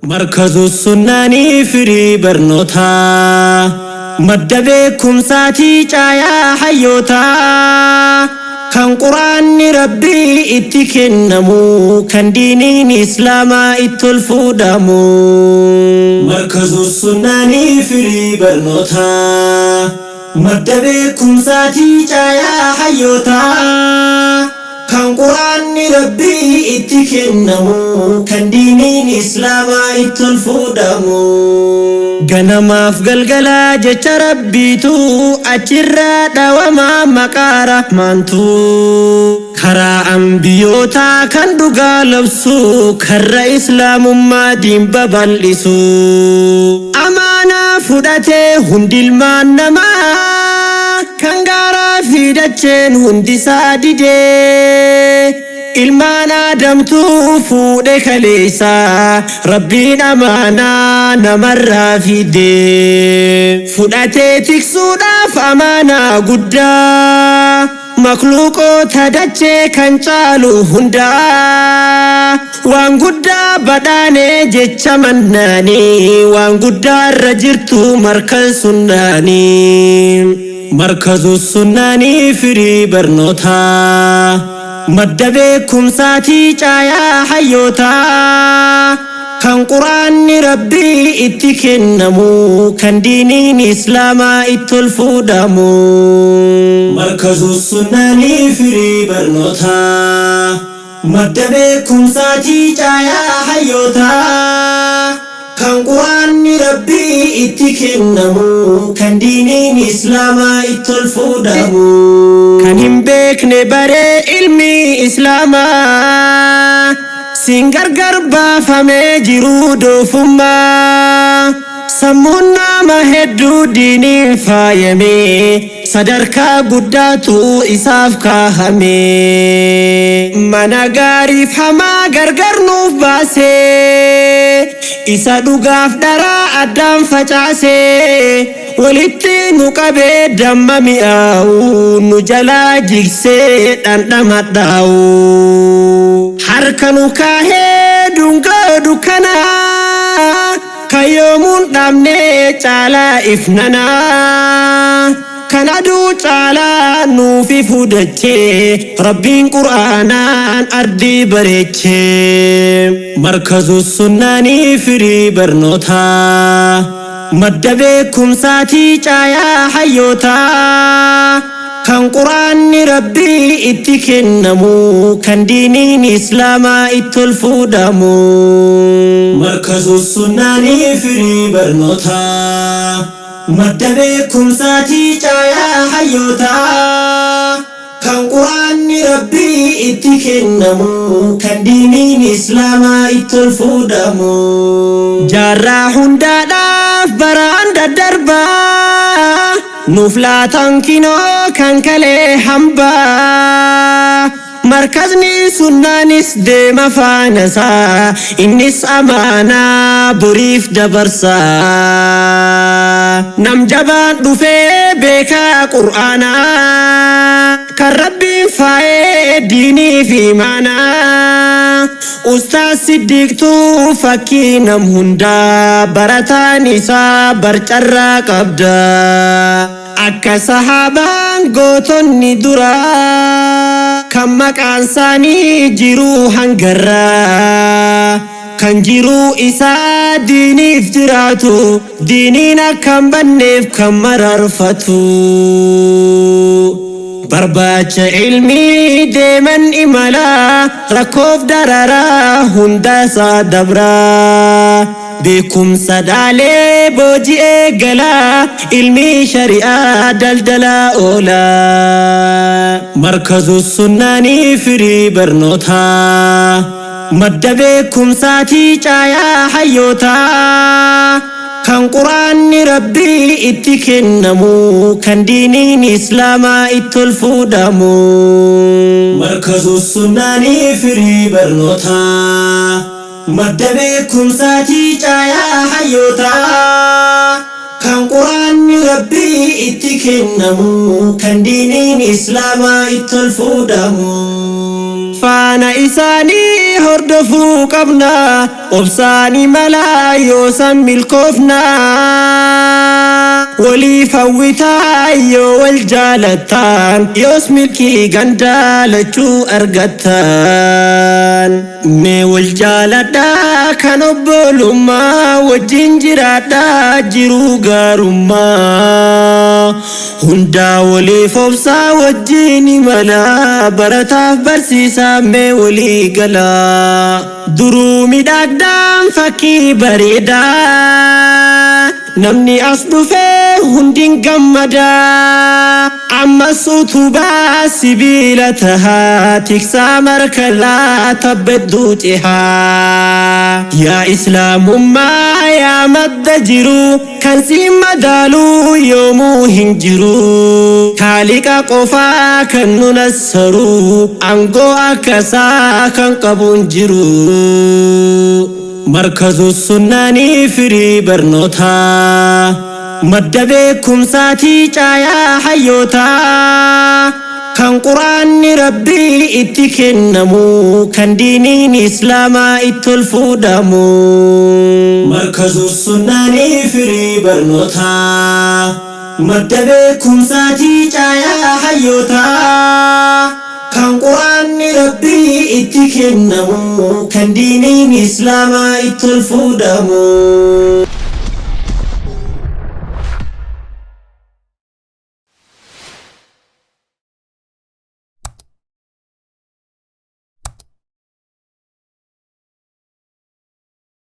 Markazu sunnaanii firii barnootaa madda beekumsaatii caayaa hayyootaa kan quraanni rabbii itti kennamu kan diiniin islaamaa itti ol fuudhamu. Markazu sunnaanii firii barnootaa madda beekumsaatii caayaa hayyootaa kan quraanni rabbii itti kennamu kan diiniin islaamaa itti ol fuudhamu. Ganamaaf galgalaa jecha rabbiitu achirraa dhawamaa maqaa rahmaantu karaa ambiyootaa kan dhugaa labsu karra islaamummaa diin babal'isu. Amaanaa fudhatee hundi ilmaan namaa kan gaaraa fi dacheen hundisaa didee. Ilmaan aadamtu fuudhe kaleessa rabbiin amaanaa namarraa fide. Fudhatee tiksuudhaaf amaanaa guddaa makluuqoota dachee kan caalu hundaa. Waan guddaa badhaanee jecha mannaanii waan guddaa irra jirtu markaz sunnaanii. Markazu sunnaanii firii barnootaa madda beekumsaatii caayaa hayyootaa kan quraanni rabbii itti kennamu kan diiniin islaamaa itti ol fuudhamu. Markazu sunnaanii firii barnootaa madda beekumsaatii caayaa hayyootaa kan quraanni rabbii itti kennamu kan diiniin islaamaa itti ol fuudhamu. Kan hin beekne baree ilmi islaamaa siin gargar baafamee jiruu doofummaa. Sammuun nama hedduu diiniin faayame sadarkaa guddaatu isaaf kaahame. Mana gaariif hamaa gargar nuuf baasee isa dhugaaf dharaa addaan facaasee walitti nu qabee damma mi'aawu nu jalaa jigsee dhandhama dhaa'u. Harka nu kaahee dungoo dukkanaa kayyoomuun dhaabnee caalaa ifnanaa. Kan aduu caalaa nuufi fudhachee rabbiin qur'aanaan ardii bareechee. Markazu sunnaanii firii barnootaa madda beekumsaatii caayaa hayyootaa kan quraanni rabbii itti kennamu kan diiniin islaamaa itti ol fuudhamu. Markazu sunnaanii firii barnootaa madda beekumsaatii caayaa hayyootaa kan quraanni rabbii itti kennamu kan diiniin islaamaa itti ol fuudhamu. Jaarraa hundaadhaaf baraan daddarbaa nuuf laatan kinoo kan kalee hambaa. Markazni sunnaanis deema faanasaa innis amaanaa boriif dabarsaa. Nam jabaan dhufee beekaa qur'aanaa kan rabbiin faayee diinii fi imaanaa. Ustaaz Siddiiqtuu fakkii nam hundaa barataan isaa barcarraa qabda. Akka sahaabaan gootonni duraa kan maqaan isaanii jiruu hangarraa. Kan jiruu isaa diiniif jiraatu diiniin akka hin banneef kan mararfatu. Barbaacha ilmii deeman imalaa rakkoof dararaa hundasaa dabraa. Beekumsa dhaalee booji'ee galaa ilmii shari'aa daldalaa oolaa. Markazu sunnaanii firii barnootaa madda beekumsaatii caayaa hayyootaa kan quraanni rabbii itti kennamu kan diiniin islaamaa itti ol fuudhamu. Markazu sunnaanii firii barnootaa madda beekumsaatii caayaa hayyootaa kan quraanni rabbii itti kennamu kan diiniin islaamaa itti ol fuudhamu. Faana isaanii hordofuu qabna, obsaan imalaa yoo san milkoofna. Waliif hawwitaa yoo wal jaalattaan, yoos milkii gandaa lachuu argattan. Mee wal jaaladhaa kan obbolummaa, wajjin jiraadhaa jiruu gaarummaa. Hundaa waliif obsaa wajjin imalaa, barataaf barsiisaa mee walii galaa. Duruu midhaagdaan fakkii bareedaa, namni as dhufee hundin gammadaa. Ammas utubaa sibiila tahaa, tiksaa markalaa tabbedduu cehaa. Yaa islaamummaa, yaa madda jiru, kan si madaaluu yoomuu hin jiru. Kaaliqa qofaa kan nu nassaru, aangoo akkasaa kan qabu hin jiru. Markazu sunnaanii firii barnootaa, madda beekumsaatii caayaa hayyootaa, kan quraanni rabbii itti kennamu, kan diiniin islaamaa itti ol fuudhamu. Markazu sunnaanii firii barnootaa, madda beekumsaatii caayaa hayyootaa, kan quraanni rabbii itti kennamu, kan diiniin islaamaa itti ol fuudhamu.